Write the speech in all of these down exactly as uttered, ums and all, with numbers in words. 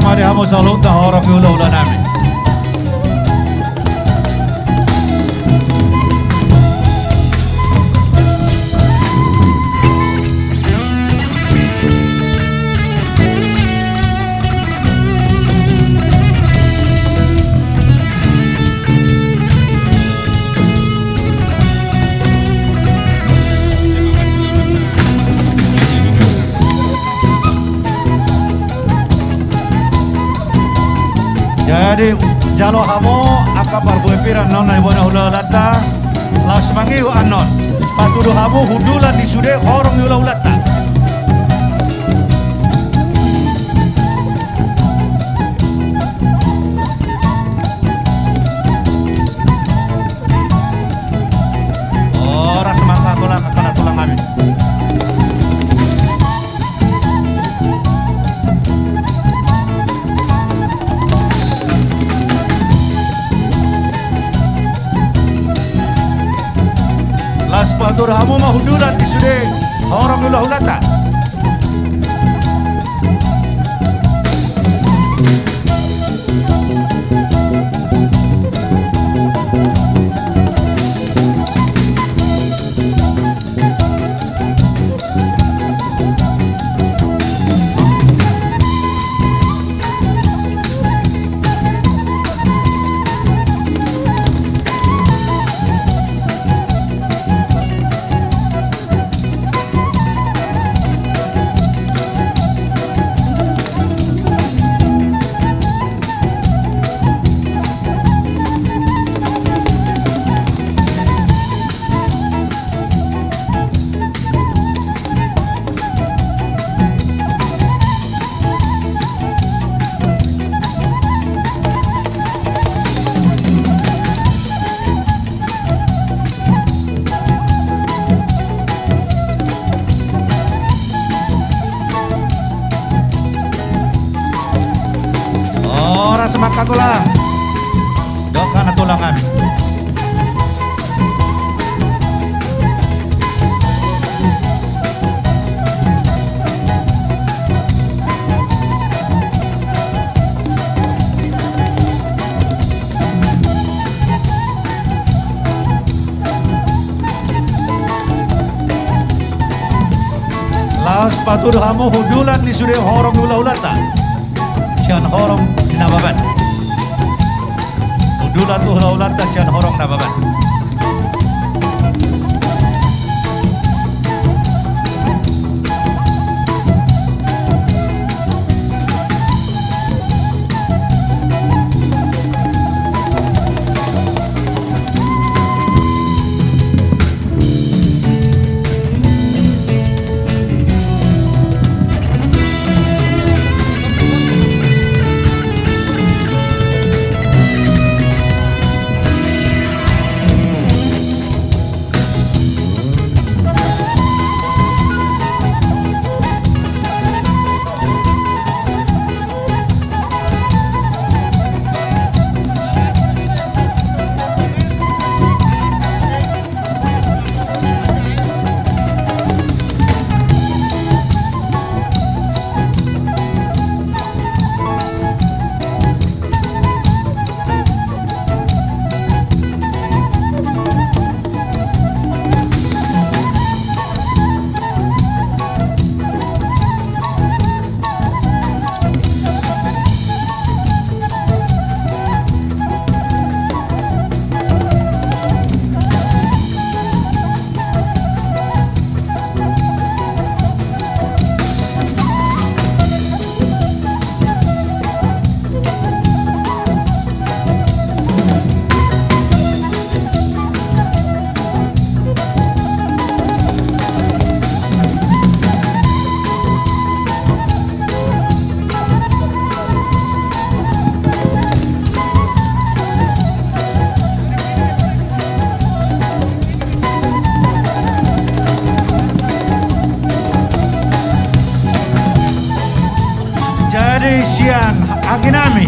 Mari hamu saluhutna horong ni hulahula nami. Jadi jalo hamu angka parbue pir annon na diboan hulahulanta, laos mangihut annon. Patudu hamu hundulan ni sude horong ni hulahulanta. Horas ma angka tulang, angka na tulang nami. Laos patudu hamu ma hundulan di sude horong ni hulahulanta. Horas ma angka tulang. Dok angka na tulang nami. Laos patudu hamu hundulan ni sude horong ni hulahulanta sian horong ni Nababan. Hundulan tu hulahulanta sian horong Nababan. Jadi sian anggi nami,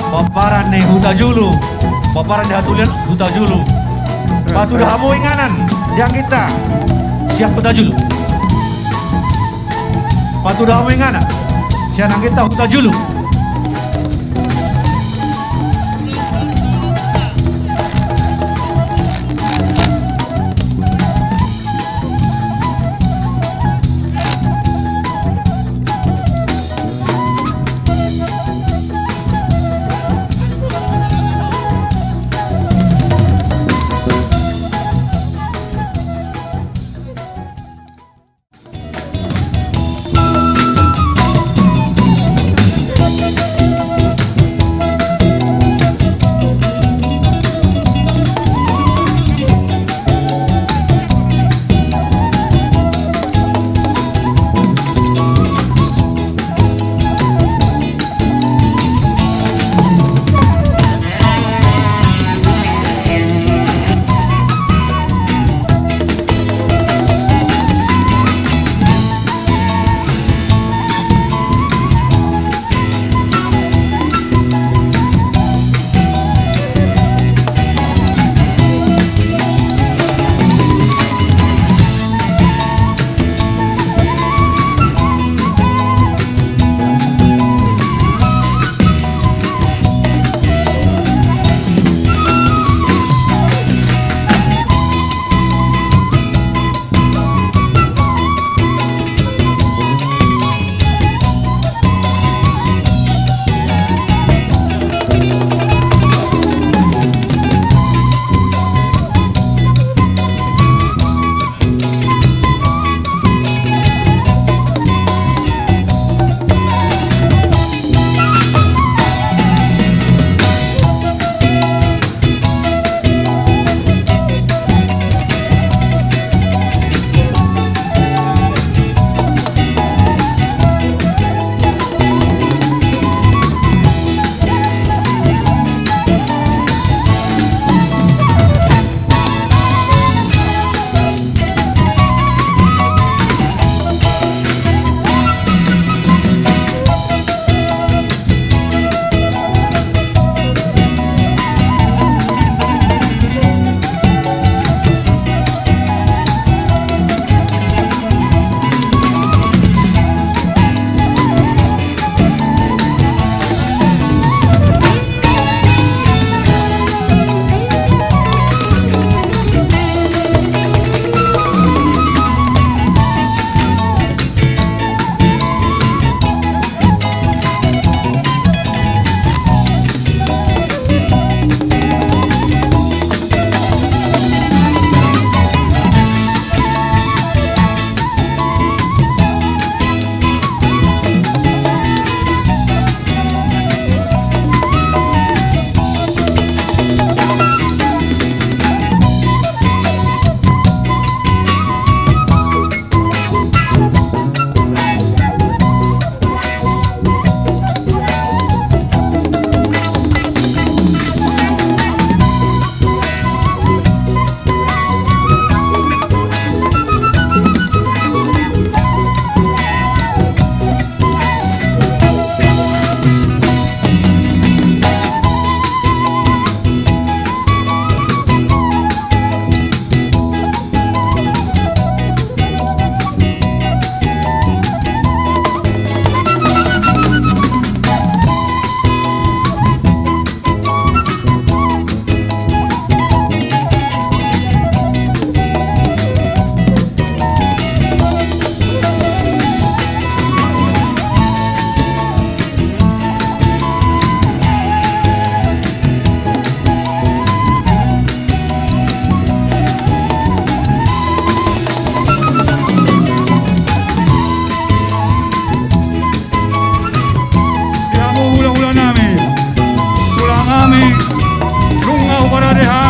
pomparan ni Hutajulu, pomparan ni hatulian Hutajulu. Patudu hamu inganan di angginta sian Hutajulu. Patudu hamu inganan sian angginta Hutajulu.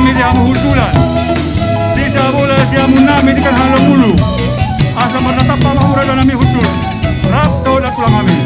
Di hamu hundulan, di sabola di hamu nami di kan halong ulu. Asa marnatap ma hura-hura nami hundul. Rap dohot tulang nami.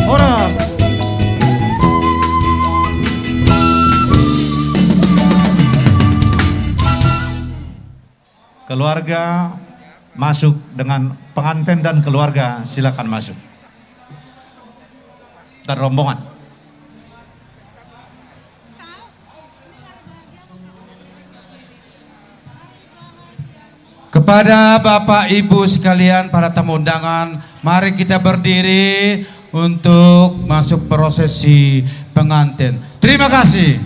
Horas. Keluarga masuk dengan pengantin dan keluarga, silakan masuk. Dan rombongan. Kepada Bapak Ibu sekalian, para tamu undangan, mari kita berdiri untuk masuk prosesi pengantin. Terima kasih.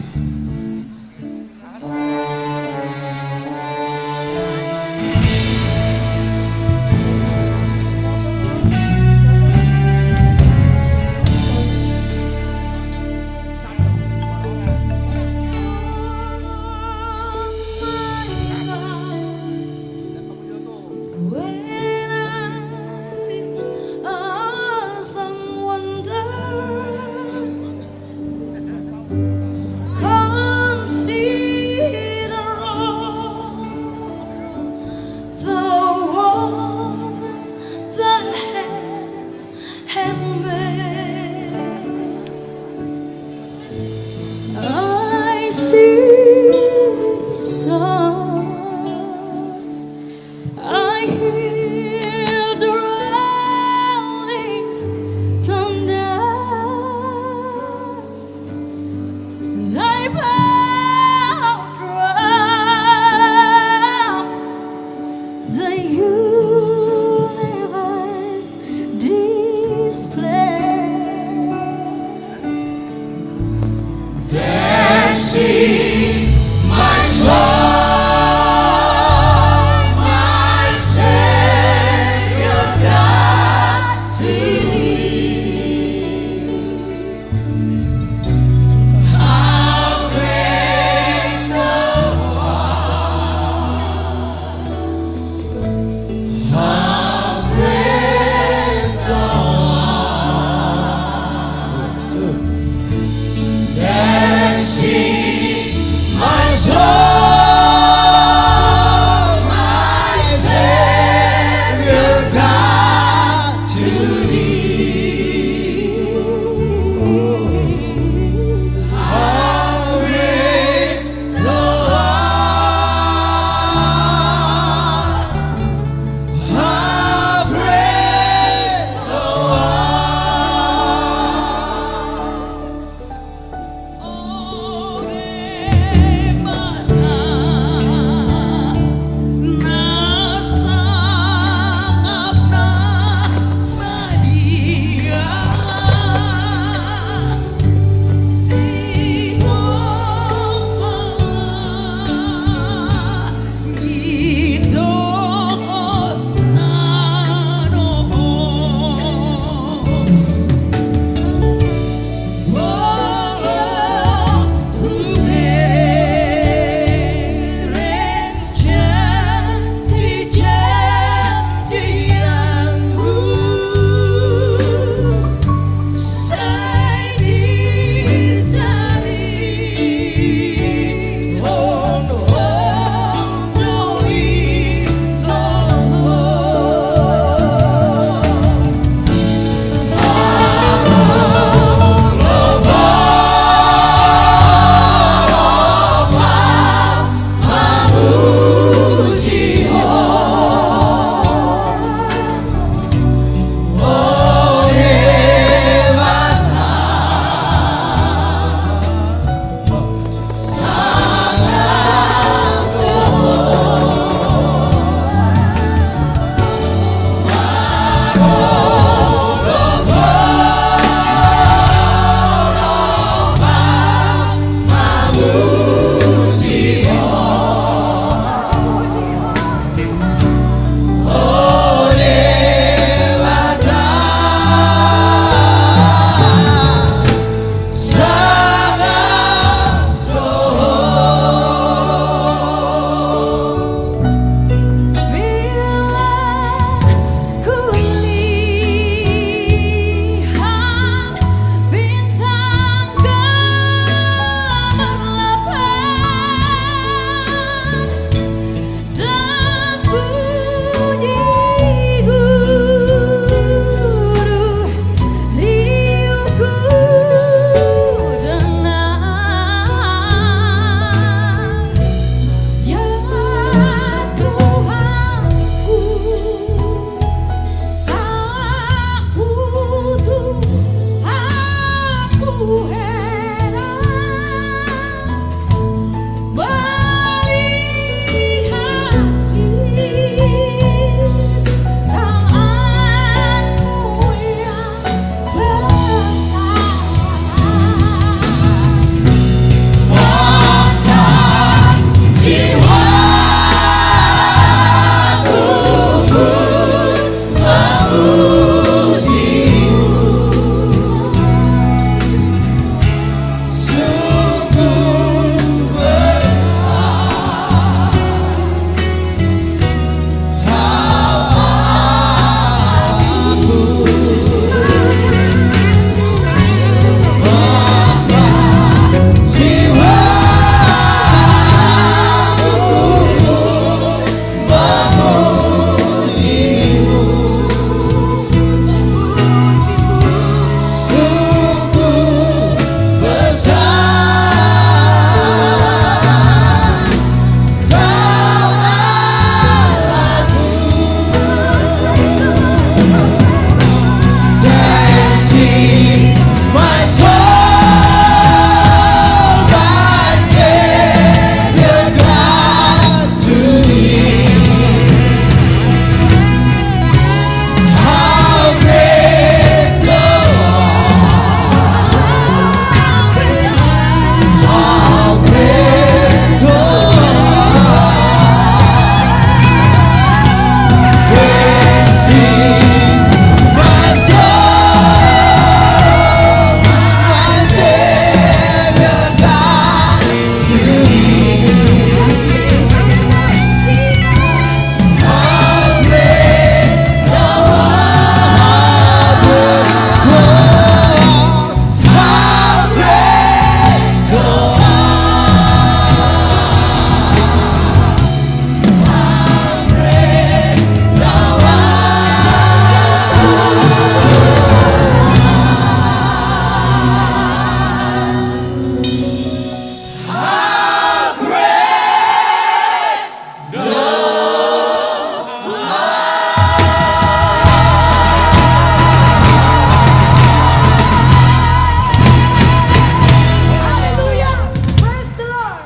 Haleluya. Praise the Lord.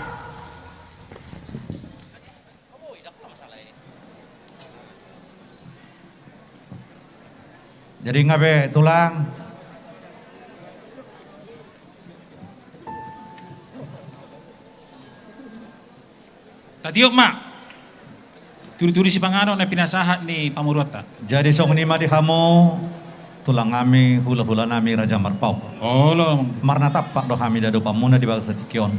Jadi nga be tulang. Tatiop ma tudutudu sipanganon na pinasahat ni pamoruonta. Jadi songon i ma di hamu tulang nami, hulahula nami Raja Marpaung. Olo. Marnatampak do hami di adopanmuna di bagasan tingki on.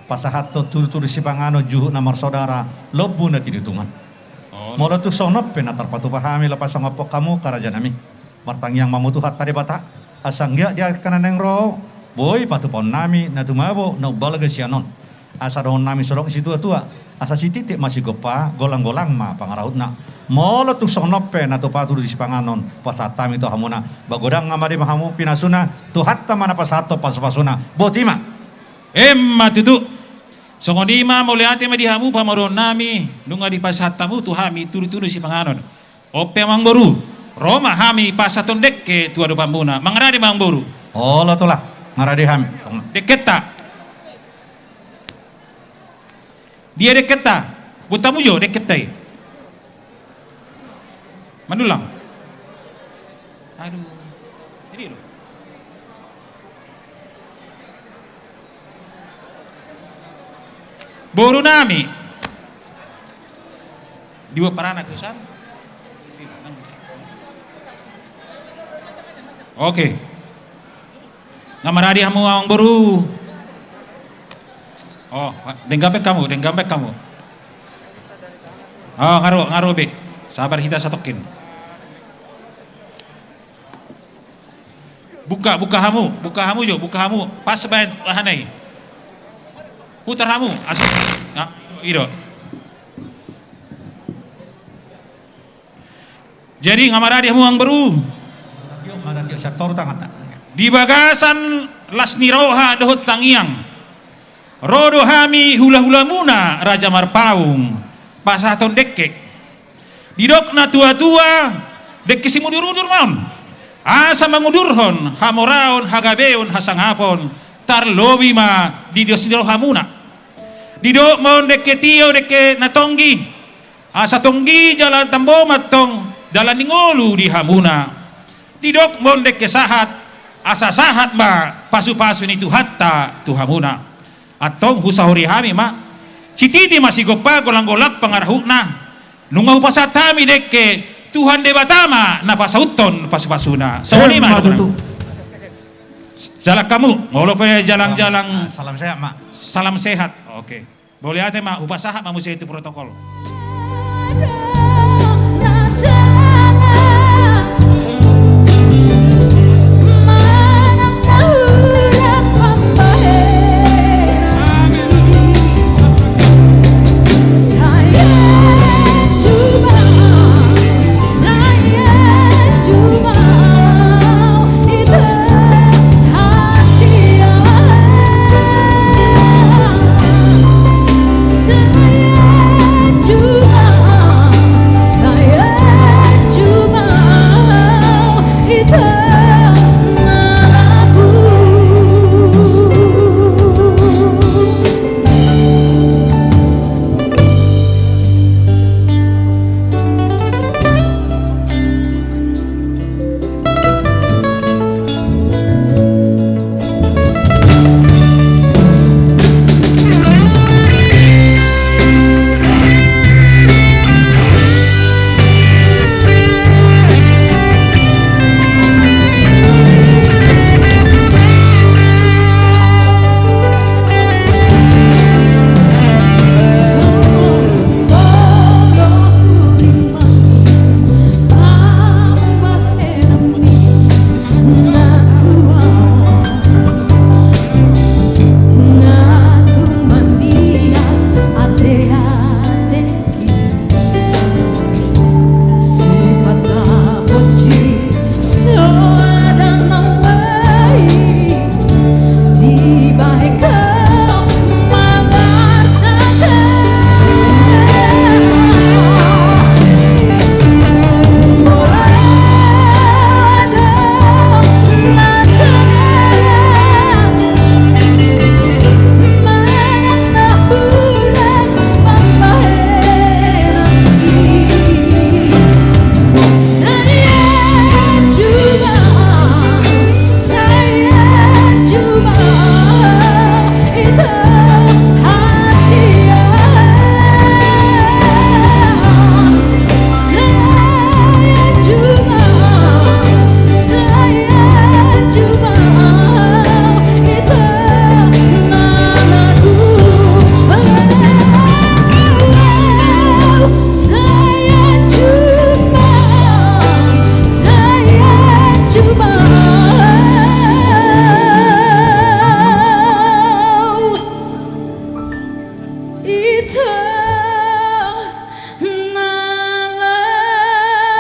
Pasahathon tudutudu sipanganon juhut na marsaudara, lombu na tinotungan. Olo. Molo tung songon on pe na tarpatupa hami laho pasangaphon hamu angka raja nami. Martangiang ma hamu tu Tuhanta Debata, asa anggiat di angka na naeng ro, boi patupaon nami na tumabo na umbalga sian on. Asa dohonon nami songon dok ni situatua, asa sititi ma sigompa, golanggolang ma pangarahutna. Molo tung songon on pe na tupa tudutudu sipanganon pasahat hami tu hamuna, ba godang ma di hamu pinasuna, Tuhanta ma na pasahathon pasupasuna. Boti ma. Emma tutu. Songon i ma, mauliate ma di hamu pamoruon nami, nunga dipasahat hamu tu hami tudutudu sipanganon. On pe amangboru, ro ma hami pasahathon dengke tu adopanmuna. Mangarade ma amangboru. Olo tulang, mangarade hami. Dengkenta. Dia dengkenta? Boan hamu jo dengkenta i. Mandulang. Aduh. Jadi lo. Boru nami. Dibuat parana tu san. Oke. Nga marade hamu amangboru. Oh, denggan be hamu, denggan be hamu. Oh, nga ro, nga ro be. Sabar hita satongkin. Buka, buka hamu, buka hamu jo, buka hamu. Pas baen aha na i. Putar hamu. As-, ah, i do. Jadi nga marade hamu amangboru. Di bagasan las ni roha dohot tangiang, ro do hami hulahulamuna Raja Marpaung pasahathon dengke. Didok na tuatua, dengke simudurudur ma on, asa mangudurhon hamoraon, hagabeon, hasangapon, tarlobi ma di dos ni rohamuna. Didok ma on dengke tio, dengke na tonggi, asa tonggi jala tambo ma antong dalan ni ngolu di hamuna. Didok ma on dengke sahat, asa sahat ma pasupasu ni Tuhanta tu hamuna. Antong husaori hami ma, sititi ma sigompa, golanggolang pangarahutna. Nunga hupasahat hami dengke Tuhan Debata ma na pasauthon pasupasuna. Songon i ma. Jalang hamu, molo pe jalang-jalang. Salam sehat, Mak. Salam sehat. Oke. Mauliate ma, hupasahat ma muse tu protokol.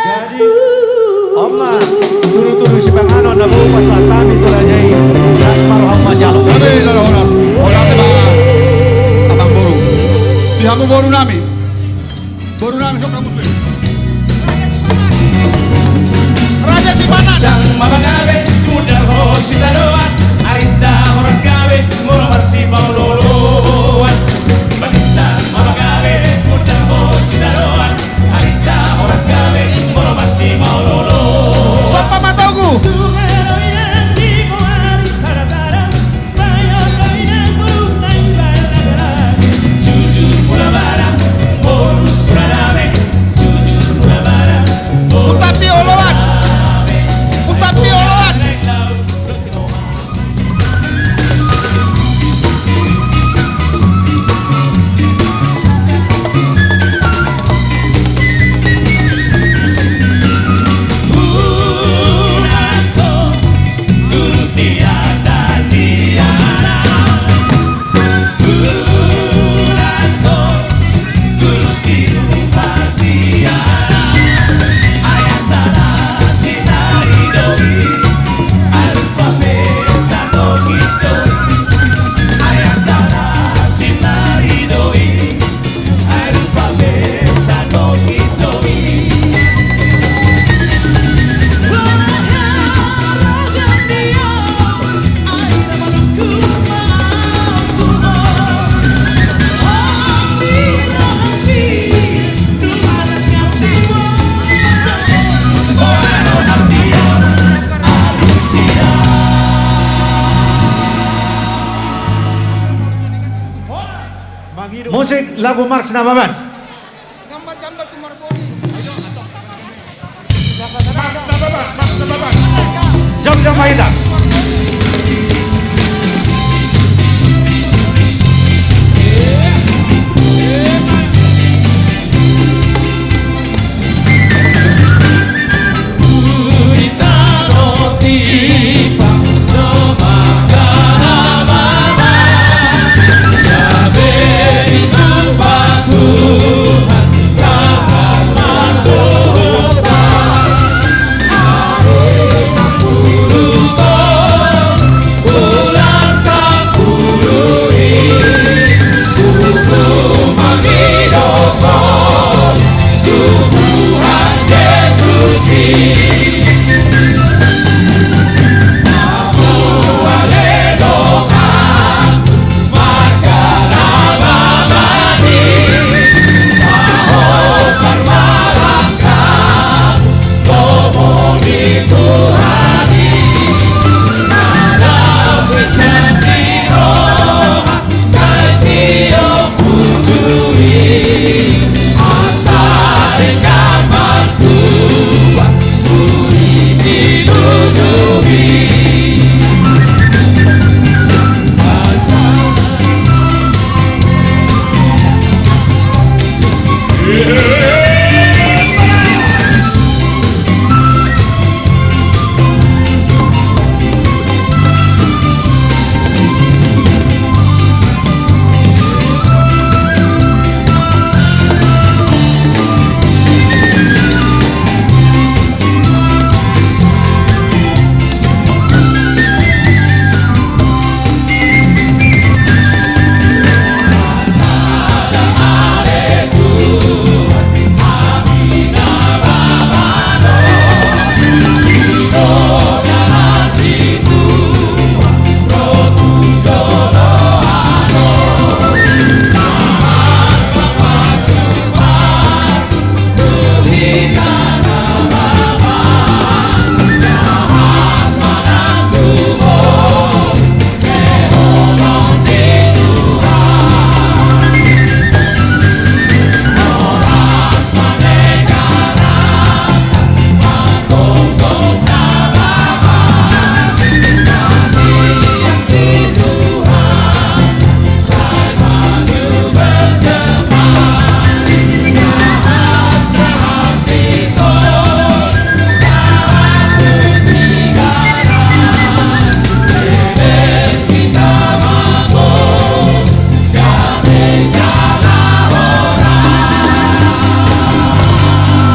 Jadi, on ma tudutudu sipanganon na boi pasahat hami tu raja i. Gaspar, on ma jalo. Jadi, jalo, horas. Horas ma, amangboru. Di hamu boru nami. Boru nami, sok hamu sude. Raja Sipanana. Jang ma pagabe, jumundal ho sitadoan. Arinta horas gabe, molo marsipaolooloan. Jang ma pagabe, jumundal ho sitadoan. Arinta horas gabe, molo marsipaolooloan. Somba ma togu. Jujur mula barang, bonus mula dame. Jujur mula barang, bonus mula dame. Hutap ni oloan. Hutap ni oloan. Musik lagu Mars Nababan. Jamba-jamba tu marbodi. Coba kita.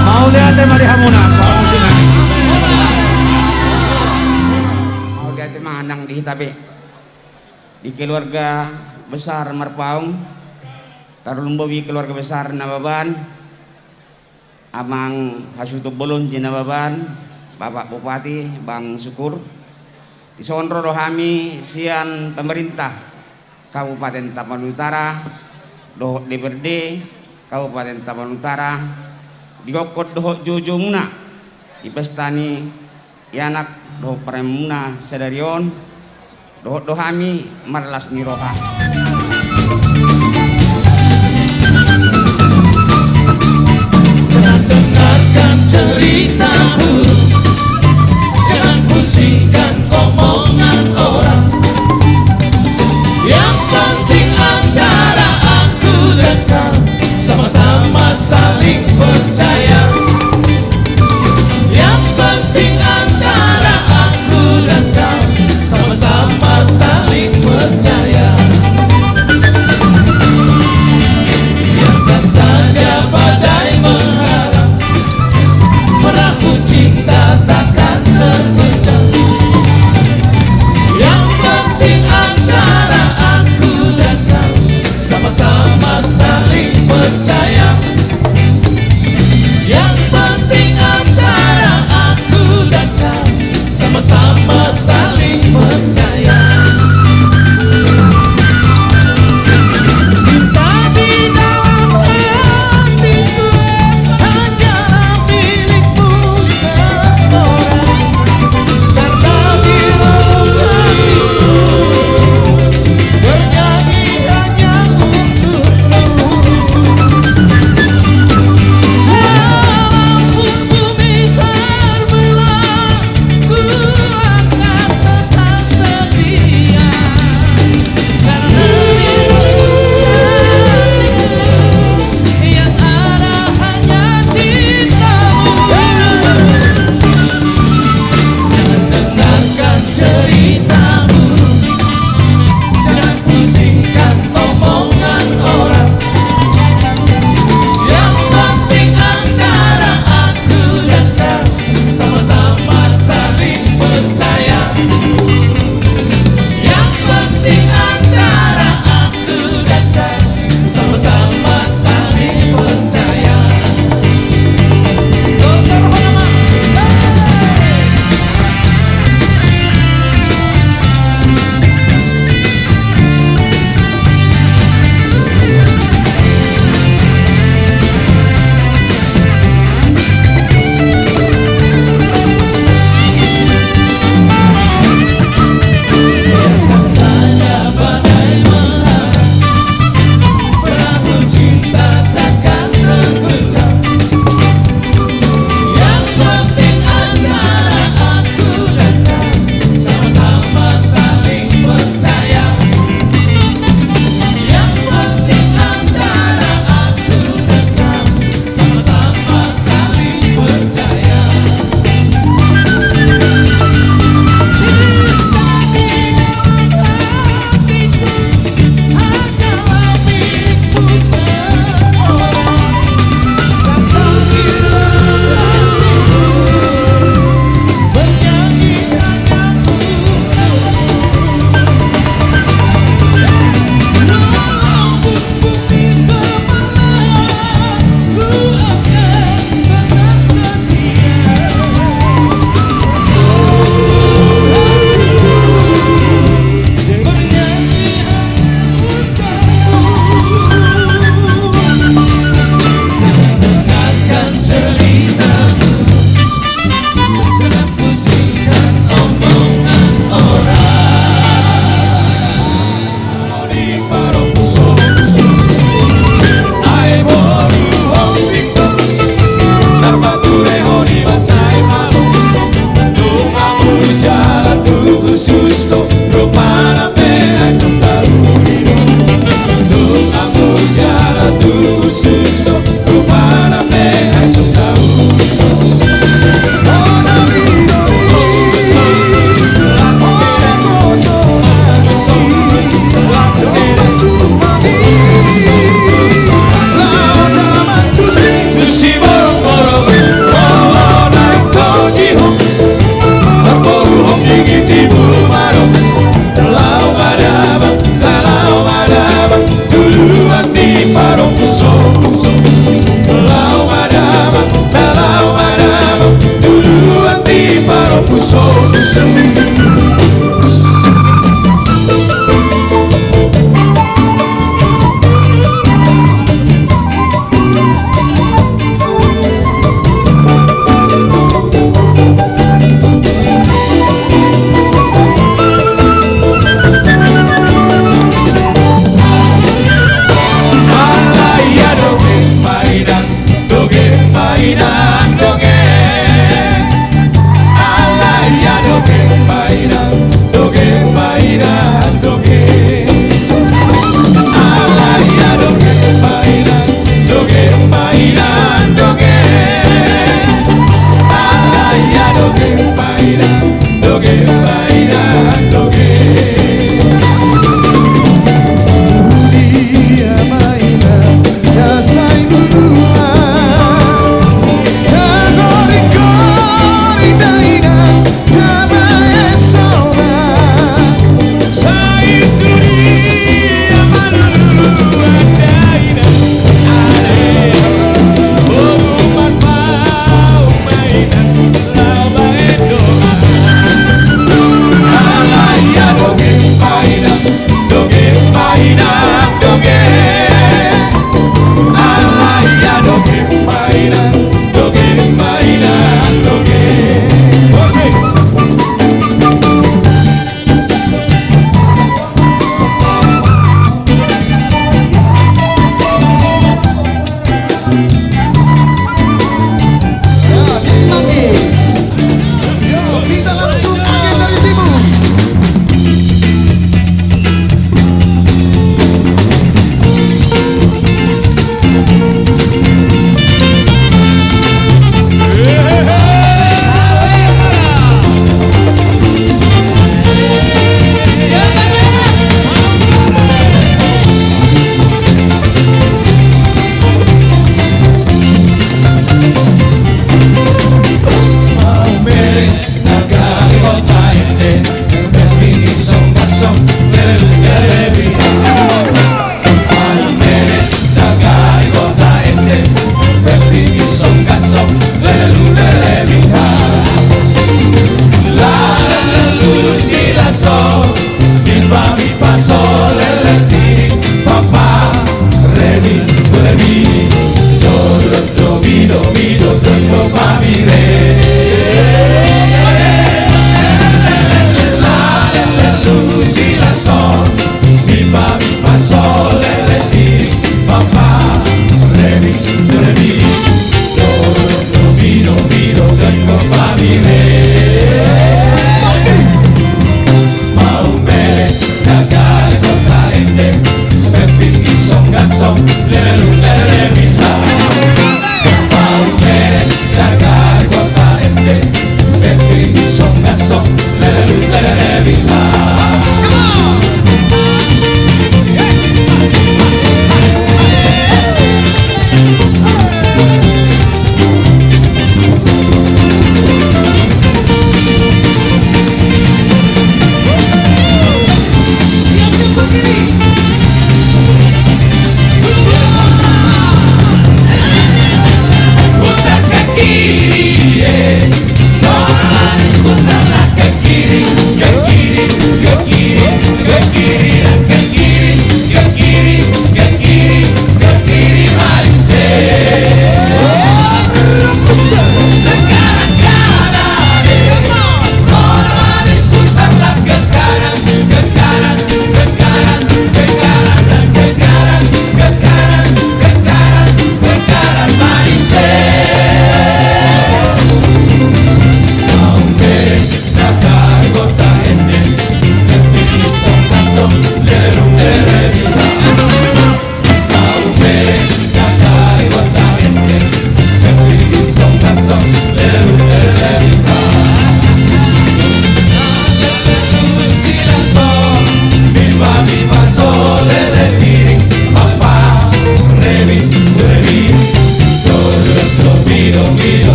Mauliate ma di hamuna, parmusikan. Mauliate ma nang di hita be. Di keluarga besar Marpaung, tarlumobi keluarga besar Nababan, Amang hasuhuton bolon di Nababan, Bapak Bupati, Bang Syukur. Dison ro do hami sian pemerintah Kabupaten Tapanuli Utara, dohot D P R D Kabupaten Tapanuli Utara, di gokkon dohot joujou muna di pesta ni ianak dohot parumaenmuna sadari on, dohot do hami marlas ni roha. Jangan dengarkan cerita burung, jangan pusingkan omongan orang. Yang penting antara aku dan kau sama-sama saling percaya. Yang penting antara aku dan kau sama-sama saling percaya. Biarkan saja badai menghalang perahu cinta.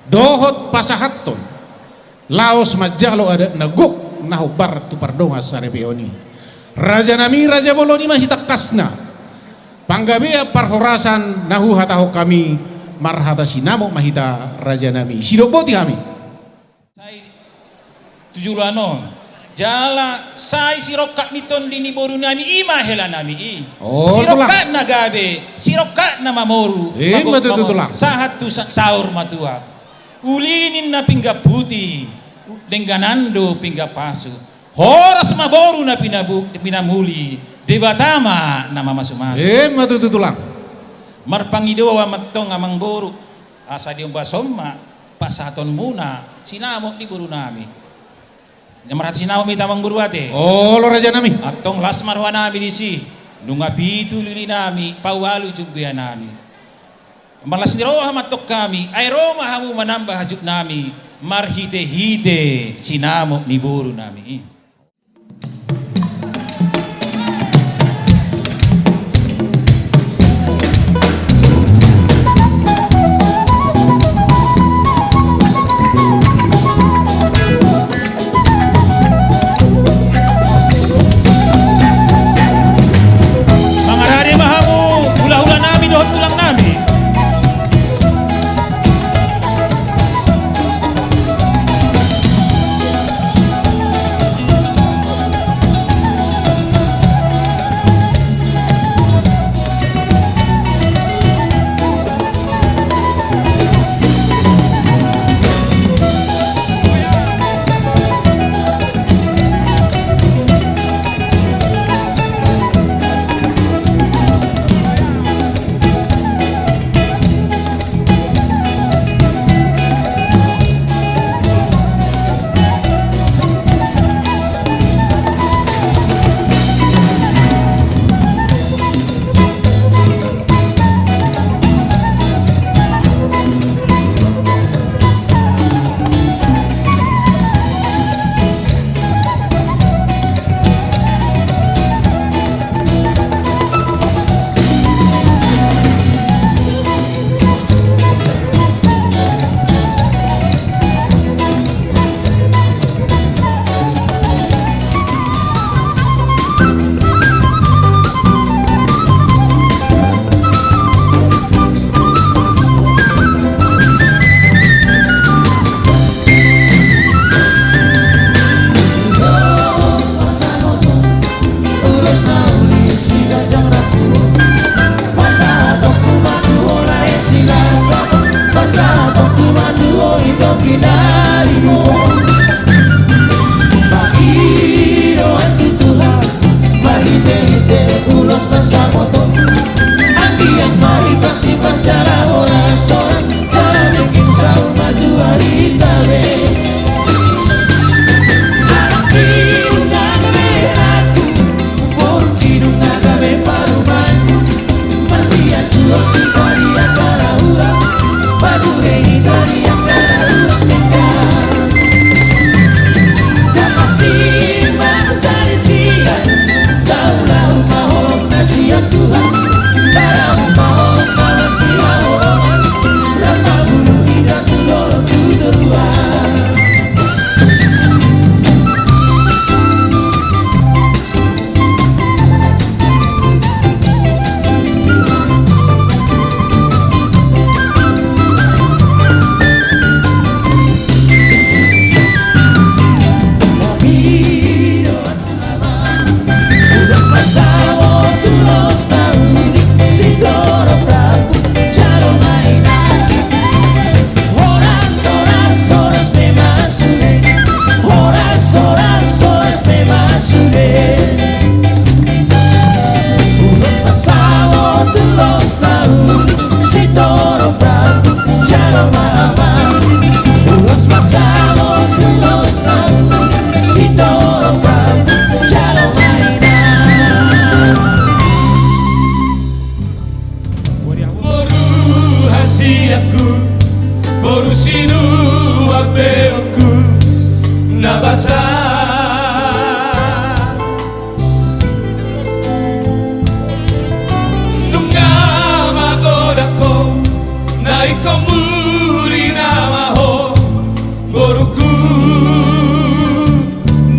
Dohot pasahathon laos manjalo adat na gok na hombar tu pardongan saripeon i. Rajanami, raja bolon i ma sitangkasna. Panggabean parhorasan na huhatahon hami, marhata sinamot ma hita rajanami. Sidok boti hami. Sai tu joloan on. Jala sai sirongkap ni tondi ni borunami i ma helanami i. Oh, tulang. Sirongkapna gabe, sirongkapna ma moru. Eh, ima tutu, tulang. Sahat tu sa-, saur matua. Uli ninna pinggan puti, dengganan do pinggan pasu. Horas ma boru na pinabu-, pinamuli, Debata ma na mamasumasu. Eh, ima tutu, tulang. Marpangidoan ma antong amangboru, asa diombas on ma pasahatonmuna sinamot ni borunami. Ia marhata sinamot ma hita amangboru ate. Olo rajanami. Antong las ma rohanami disi. Nunga pitu lilinami, paualu jumbeanami. Marlas ni roha ma antong hami, ai ro ma hamu manamba hajutnami, marhitehite sinamot ni borunami i. Mangarade ma hamu hulahulanami dohot tulangnami. Saut ulos na uli, sitorop rambu, jalo ma inang. Horas, horas, horas pe ma sude. Horas, horas, horas pe ma sude. Ulos pasaut ulos na uli, sitorop rambu, jalo ma amang. Ulos pasaut ulos na uli, sitorop rambu, jalo ma inang. Boru hasianku, boru sinuan beongku na basa. Nunga magodang ho, na ingkon muli nama ho, boruku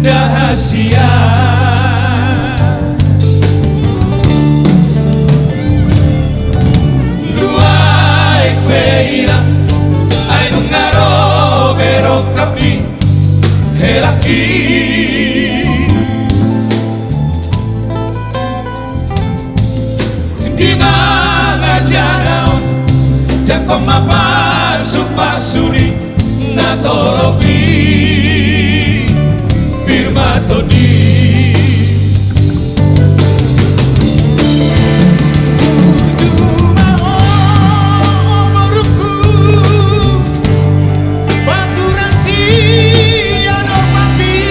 na hasian. Nuaeng pe inang, ai nunga ro be rongkap ni helangki. Di mangajar ahu, jangkon ma pasupasu ni na torop i, pir ma tondi. Burju ma ho, o boruku, paturan sian ompangki.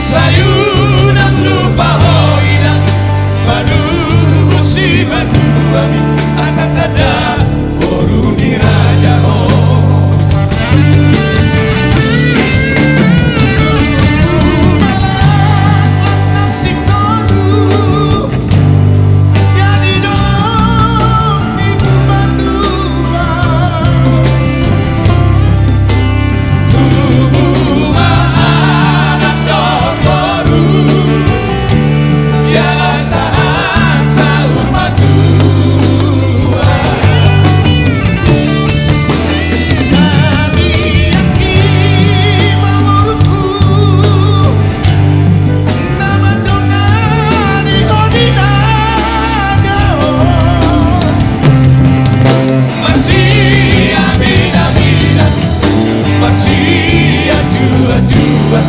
Sai unang lupa ho inang, manubu sipatuami, asa tanda boru ni raja ho. Tubu ma anak, anak singkoru, jadi dolok ni Purbatua. Tubu ma anak dohot boru, jala sahat saur matua. Hami anggi ma boruku, na mandongani ho di na dao. Marsian minaminan, marsian juanjuan,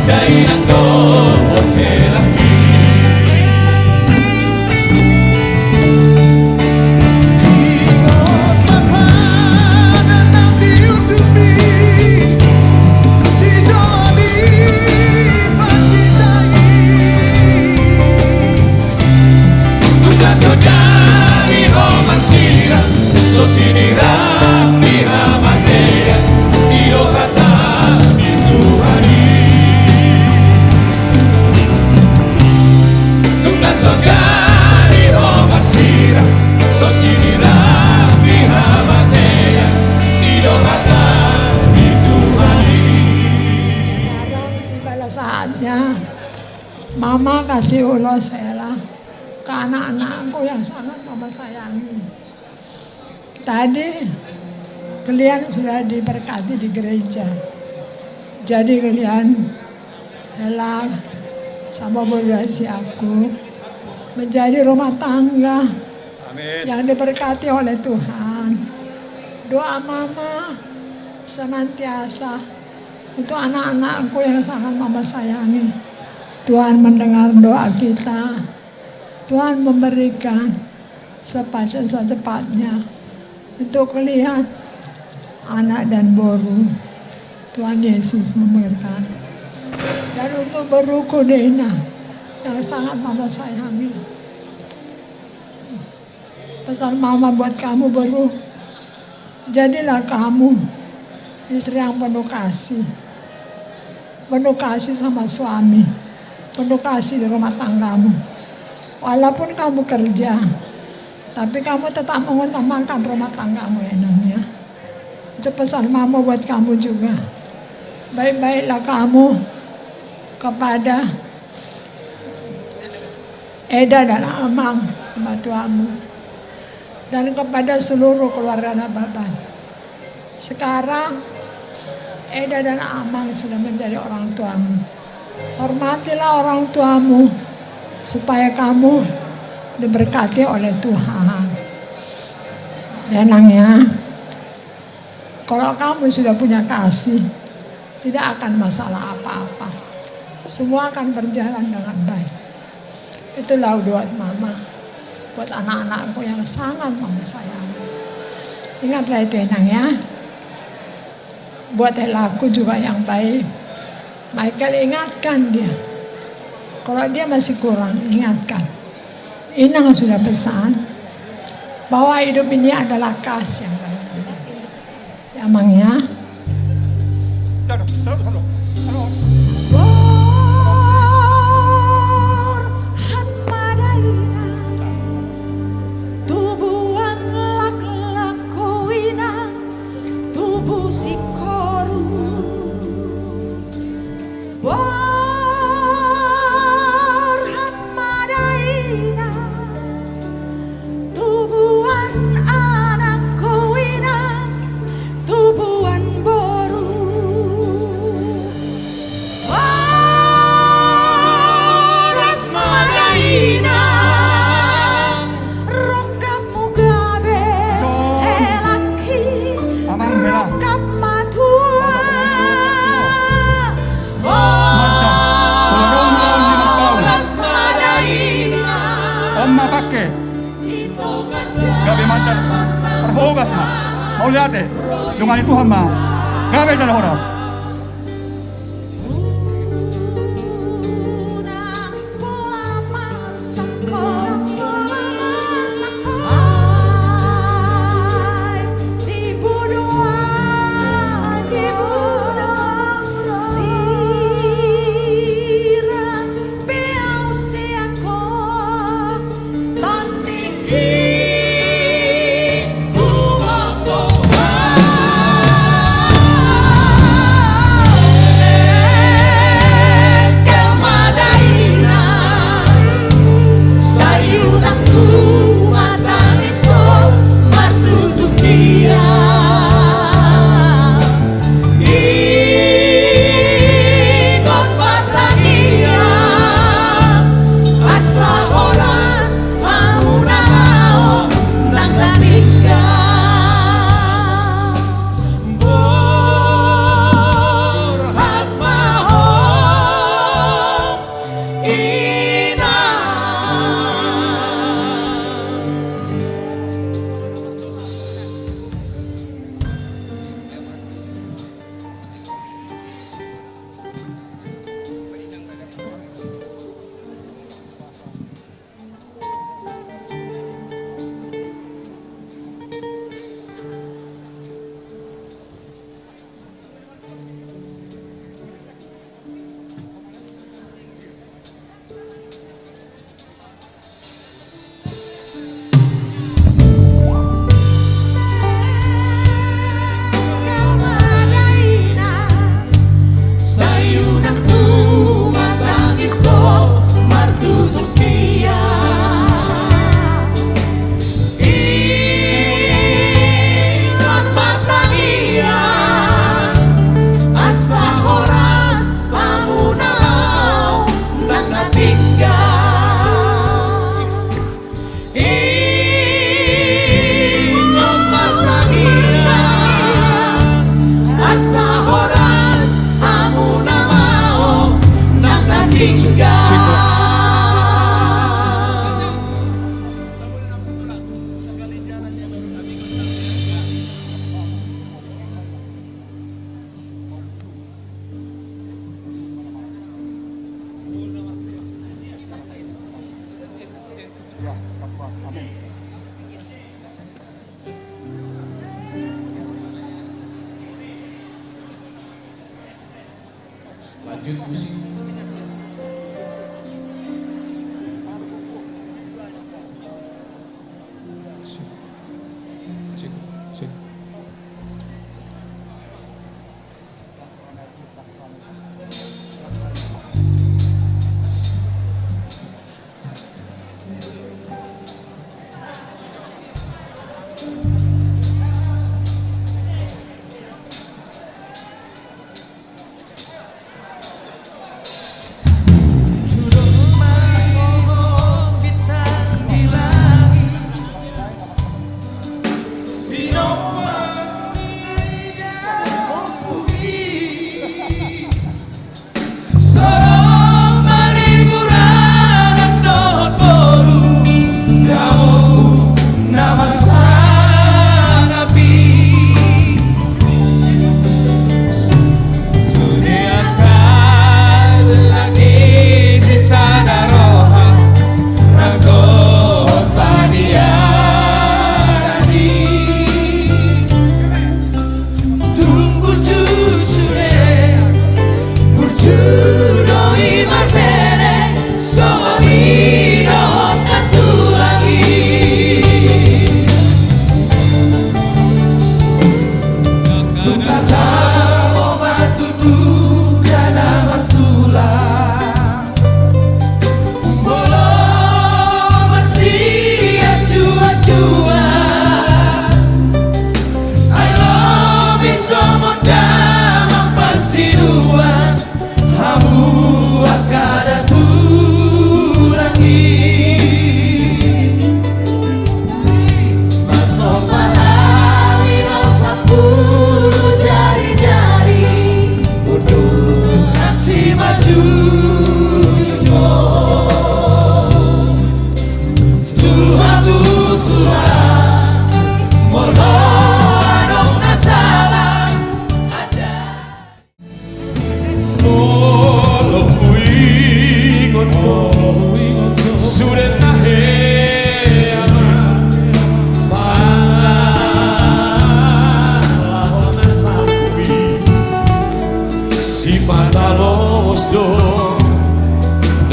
dainang dohot helangki. Ingot ma padan na di ujungmi, di jolo ni pandita i. Tung na so jadi ho marsirang, so sinirang ni hamatean, i do hata ni Tuhan i. Tung na so jadi ho marsirang, so sinirang ni hamatean, i do hata ni Tuhan i. Sekarang tibalah saatnya Mama kasih ulos hela ke anak-anakku yang sangat Mama sayangi. Tadi kalian sudah diberkati di gereja. Jadi kalian, hela sama boru hasianku, menjadi rumah tangga, amin, yang diberkati oleh Tuhan. Doa Mama senantiasa untuk anak-anakku yang sangat Mama sayangi. Tuhan mendengar doa kita. Tuhan memberikan secepatnya, secepatnya untuk kalian, anak dan boru. Tuhan Yesus memberkati. Dan untuk boruku Dena yang sangat Mama sayangi. Pesan Mama buat kamu, boru. Jadilah kamu istri yang penuh kasih. Penuh kasih sama suami. Penuh kasih di rumah tanggamu. Walaupun kamu kerja, tapi kamu tetap mengutamakan rumah tanggamu, ya, Nang, ya. Itu pesan Mama buat kamu juga. Baik-baiklah kamu kepada Eda dan Amang, mertuamu, dan kepada seluruh keluarga Nababan. Sekarang, Eda dan Amang sudah menjadi orang tuamu. Hormatilah orang tuamu, supaya kamu diberkati oleh Tuhan. Ya, Nang, ya. Kalau kamu sudah punya kasih, tidak akan masalah apa-apa. Semua akan berjalan dengan baik. Itulah buat Mama, buat anak-anakku yang sangat Mama sayangi. Ingatlah itu, Inang, ya. Buat Helaku juga yang baik. Michael, ingatkan dia. Kalau dia masih kurang, ingatkan. Inang sudah pesan bahwa hidup ini adalah kasih yang paling penting. Ya, Mang, ya. Borhat ma da inang, tubuan laklakku inang, tubu singkoru. Borhat ma da inang, tubuan anakku inang, tubuan boru. Horas ma da inang, rongkapmu gabe, Helaki, rongkap ma tua. Horas ma da inang. On ma pangke. Gabe ma, tarhogas ma. Mauliate. Dongani Tuhan ma. Gabe jala horas. Ingot ma tangiang, asa horas hamu na laho, ndang na tinggal. Borhat ma ho, inang. Ingot ma tangiang, asa horas hamu na laho, ndang na tinggal. Ingot ma tangiang, asa horas hamu na laho, ndang na tinggal. Lanjut musik. Sip. Sip. Sip.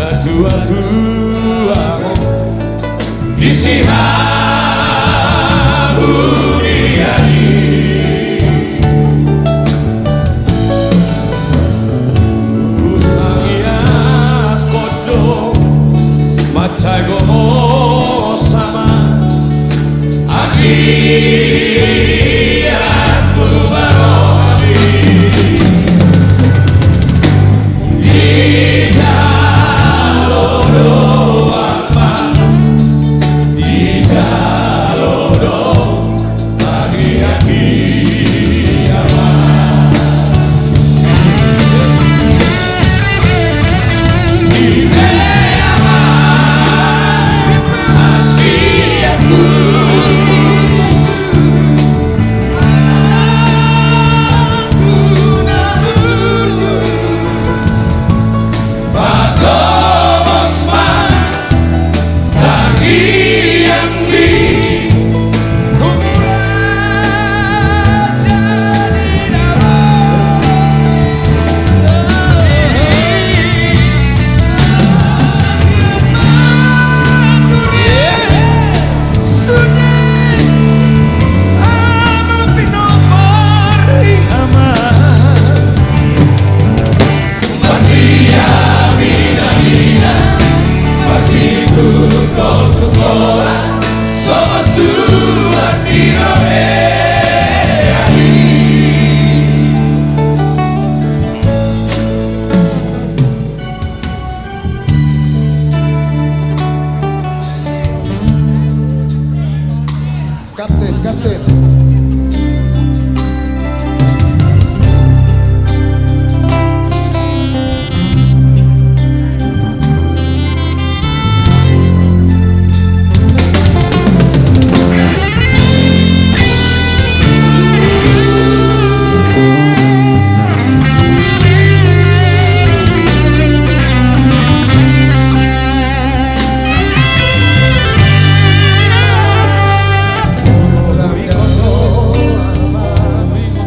Natuatuamu di sihaburian i. Hutangiangkon do mansai gomos ama, anggiat hubahen i. Dijalo do ama, dijalo do anggiat i ama. Dipe ama hasianku. Kapten, kapten.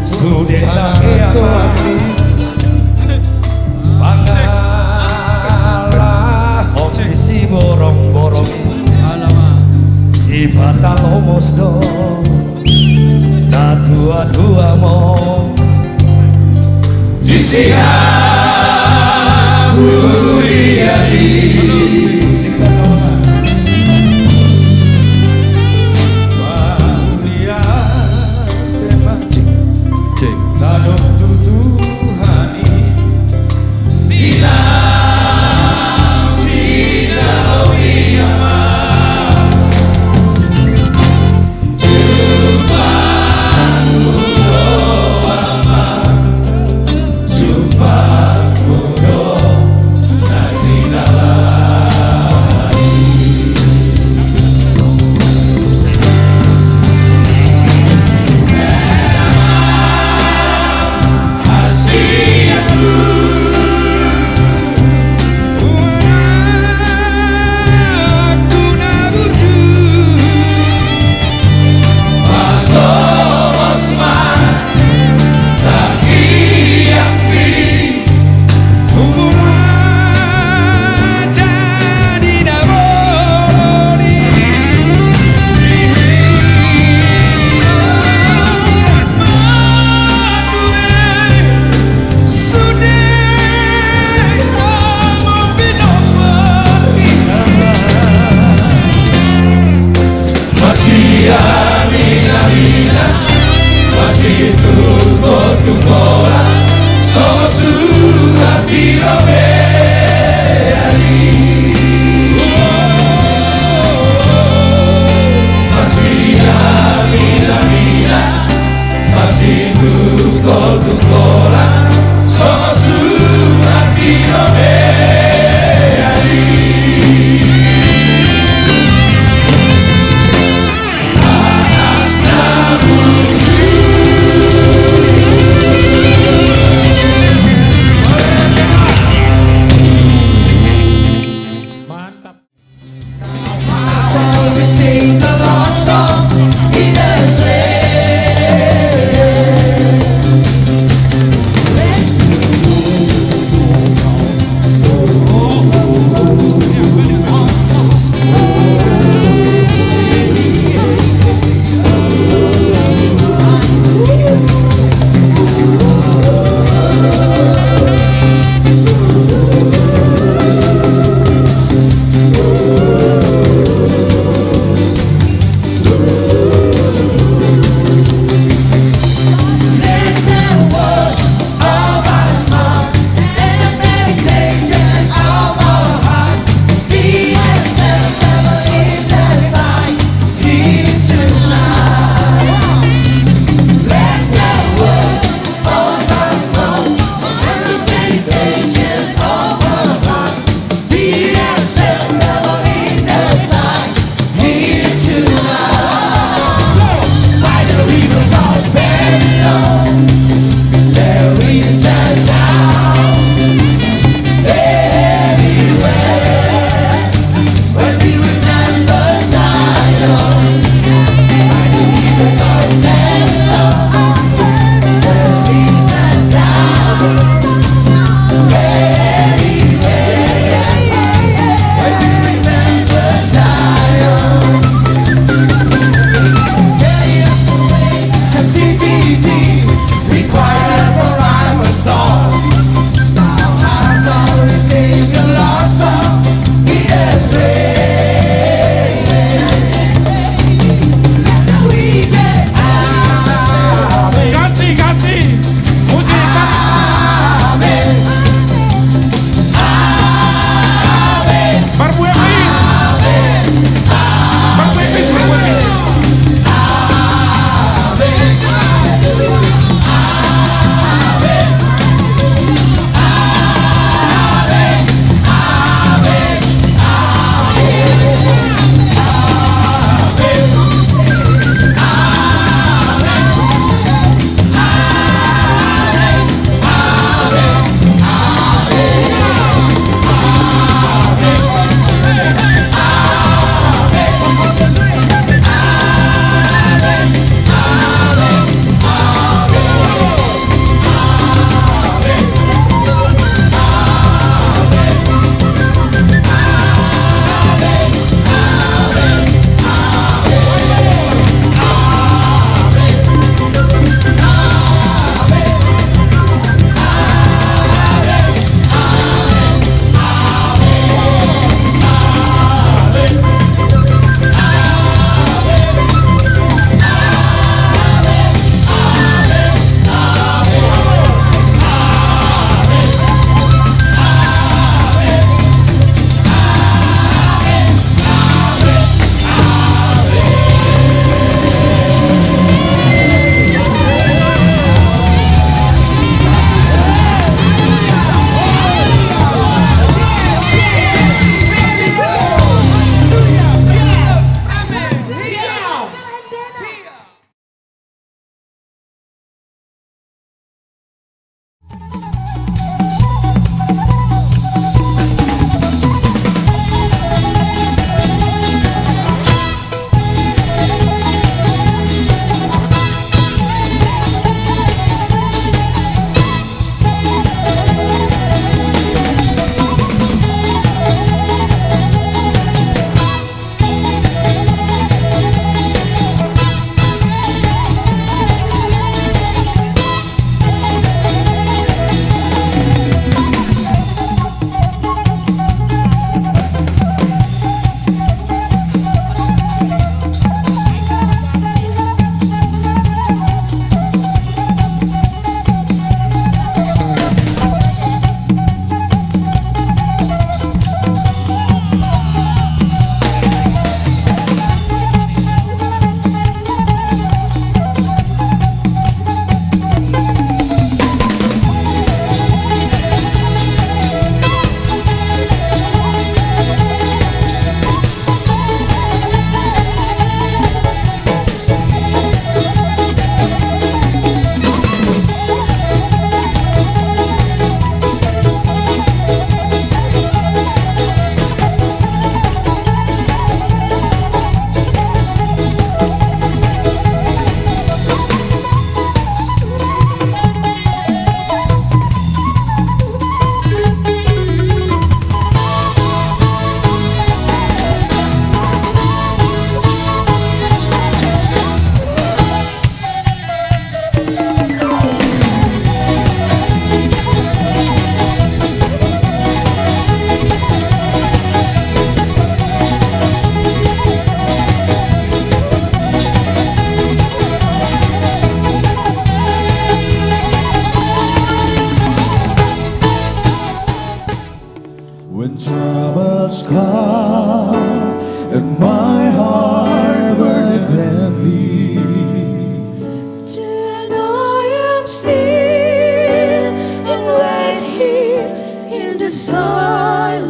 Sude tangiang ma pangalahon ni siborongborong i. Sipata lomos do natuatuamu di sihaburian i. Mauliate ma tadok tu Tuhan i. Ganti, ganti. Musik, ganti. Amen. Amen. Marbueng i. Amen. Marbueng i, marbueng i. When troubles come and my heart burns heavy, then I am still and wait here in the silence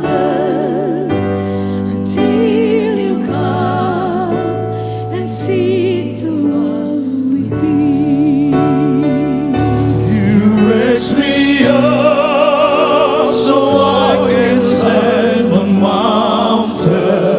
until you come and sit the world with me. You raise me up so I can stand on mountain.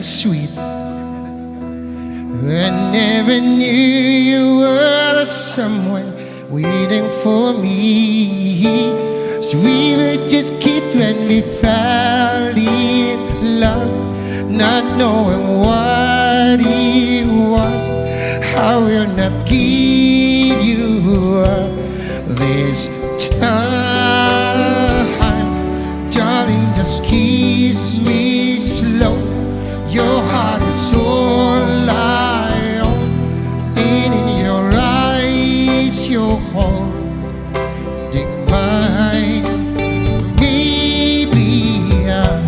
sweet. I never knew you were the someone waiting for me. So we would just kid when we fell in love, not knowing what it was. I will not give you up this time. Darling, just kiss me slow. Your heart is all I own, and in your eyes you're holding mine. Baby, I'm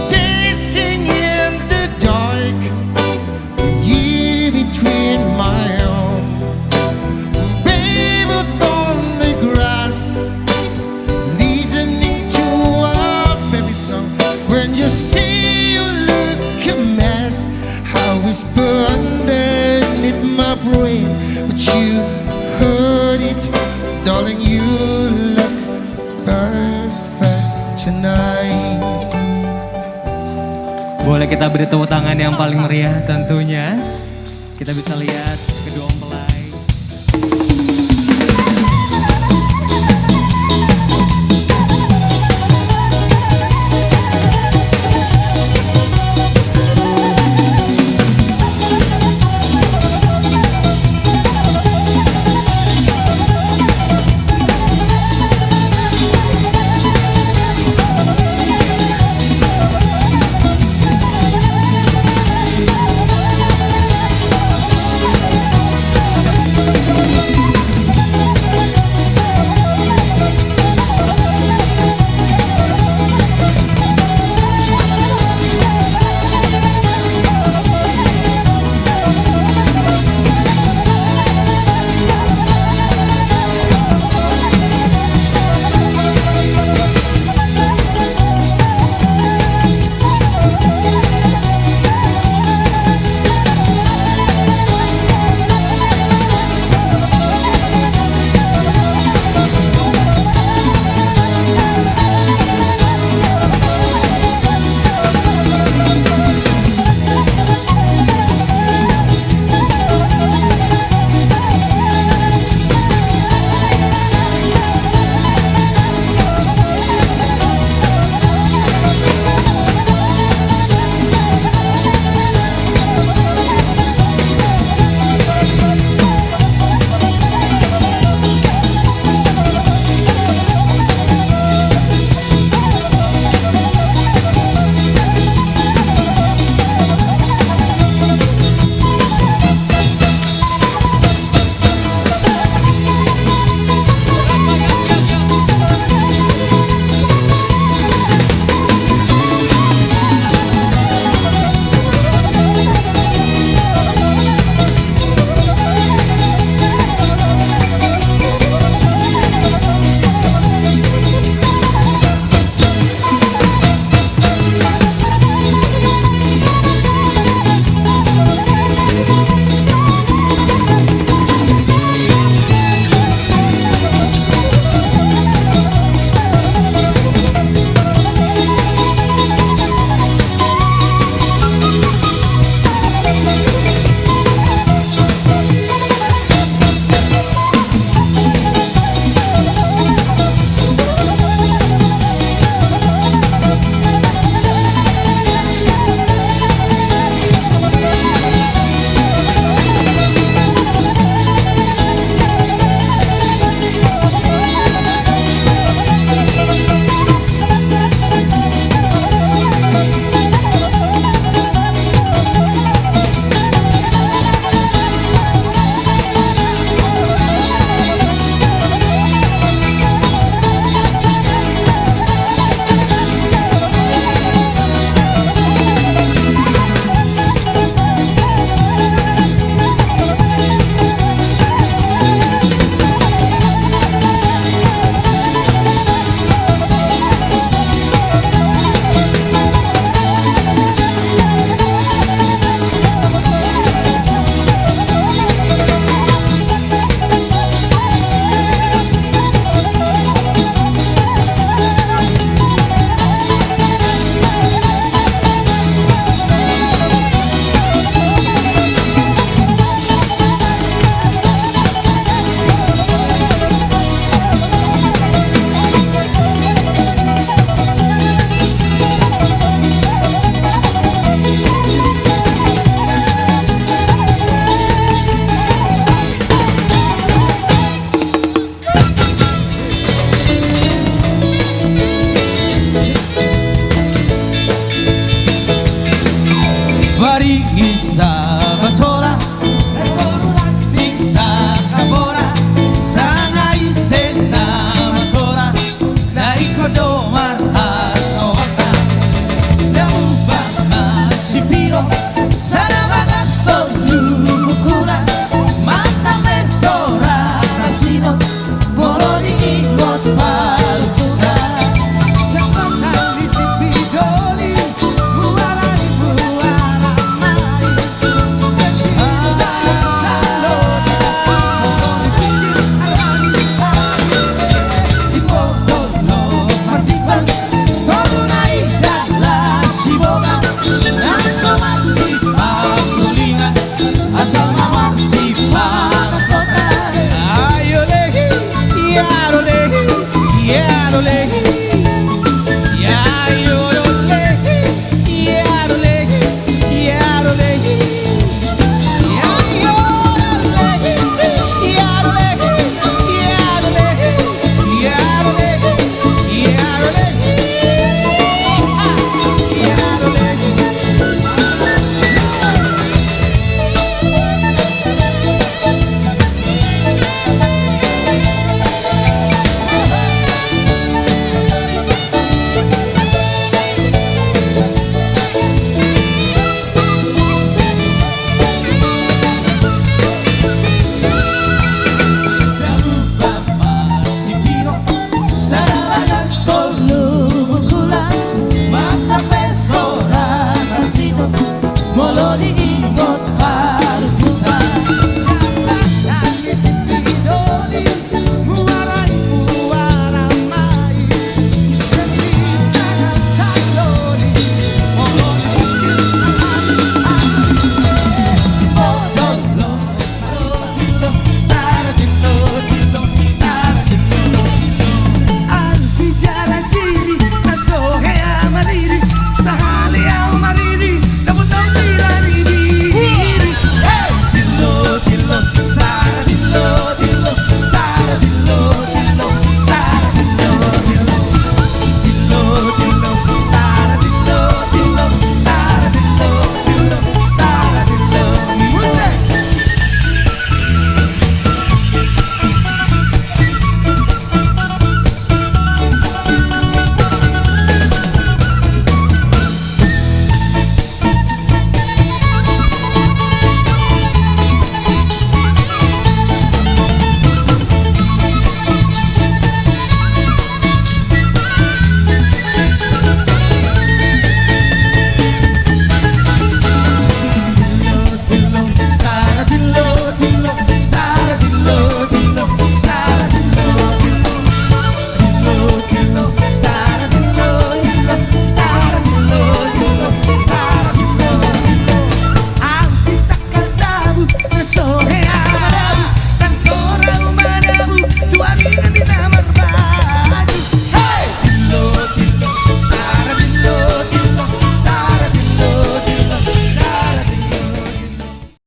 dancing in the dark, you between my arm. Barefoot on the grass, listening to our favorite song. When you say you look a mess, I whisper underneath my breath, but you heard it, darling, you look perfect tonight. Boleh kita beri tepuk tangan yang paling meriah tentunya. Kita bisa lihat